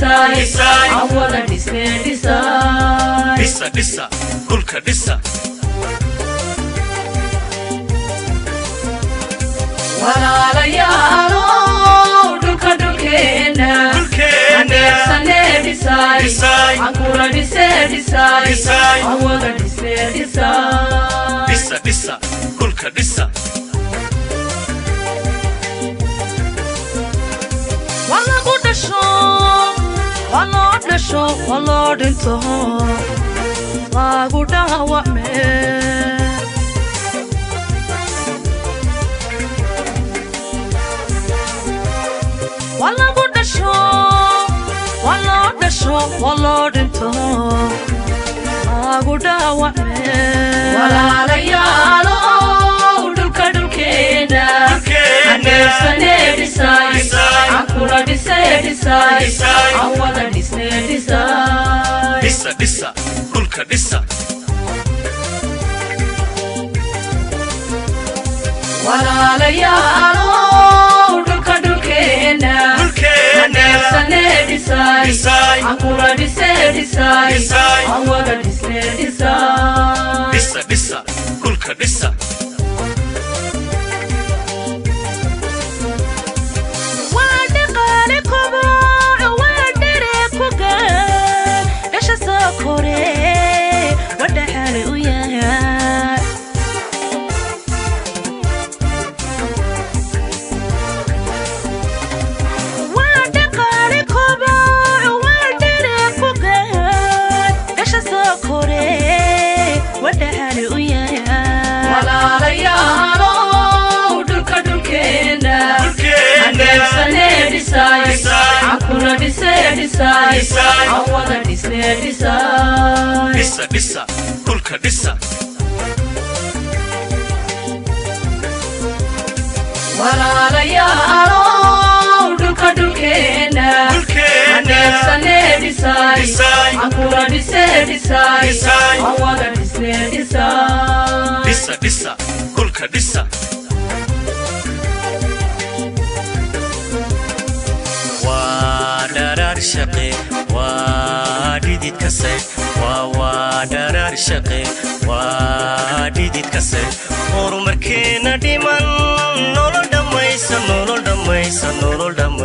Dhisaay. Dhisaay. Aan wada dhisnee dhisaay. Dhisa, dhisa dhulka, dhisa. Walaalayaalow, dhulka dhulkeenna. Dhulkeenna. Aneebsanee dhisaay. Dhisaay. Aan kula dhisee dhisaay. Dhisaay. Aan wada dhisnee dhisaay. Dhisa, dhisa dhulka, dhisa. Waa lagu dhasho, waa loo dhasho, waa loo dhinto, lagu dhaawacme. Waa lagu dhasho, waa loo dhasho, waa loo dhinto, lagu dhaawacme. Walaalayaalow, dhulka dhulkeena. Dhulkeenna. Aneebsanee dhisaay. Dhisaay. Aan kula dhisee dhisaay. Dhisaay. Aan wada dhisnee dhisaay. Dhisa, dhisa dhulka, dhisa. Walaalayaalow, dhulka dhulkeena. Dhulkeenna. Aneebsanee dhisaay. Dhisaay. Aan kula dhisee dhisaay. Dhisaay. Aan wada dhisnee dhisaay. Dhisa, dhisa dhulka, dhisa. Waa dhaqaale koboc, waa dhere ku gaar dhasha soo kore, waa dhaxal u yahay. Waa dhaqaale koboc, waa dhere ku gaar dhasha soo kore, waa dhaxal u yahay. Walaalayaalow, dhulka dhulkeena. Dhulkeenna. Aneebsanee dhisaay. Dhisaay. Aan kula dhisee dhisaay. Dhisaay. Aan wada dhisnee dhisaay. Dhisa, dhisa dhulka, dhisa. Walaalayaalow, dhulka dhulkeena. Dhulkeenna. Aneebsanee dhisaay. Dhisaay. Aan kula dhisee dhisaay. Dhisaay. Aan wada dhisnee dhisaay. Dhisa, dhisa dhulka, dhisa. Waa dharaar shaqe, waa dhidid kase, waa dharaar shaqe, waa dhidid kase, horumarkeena dhiman, nolol dhammaysa, nolol dhammaysa, nolol dhammaysa.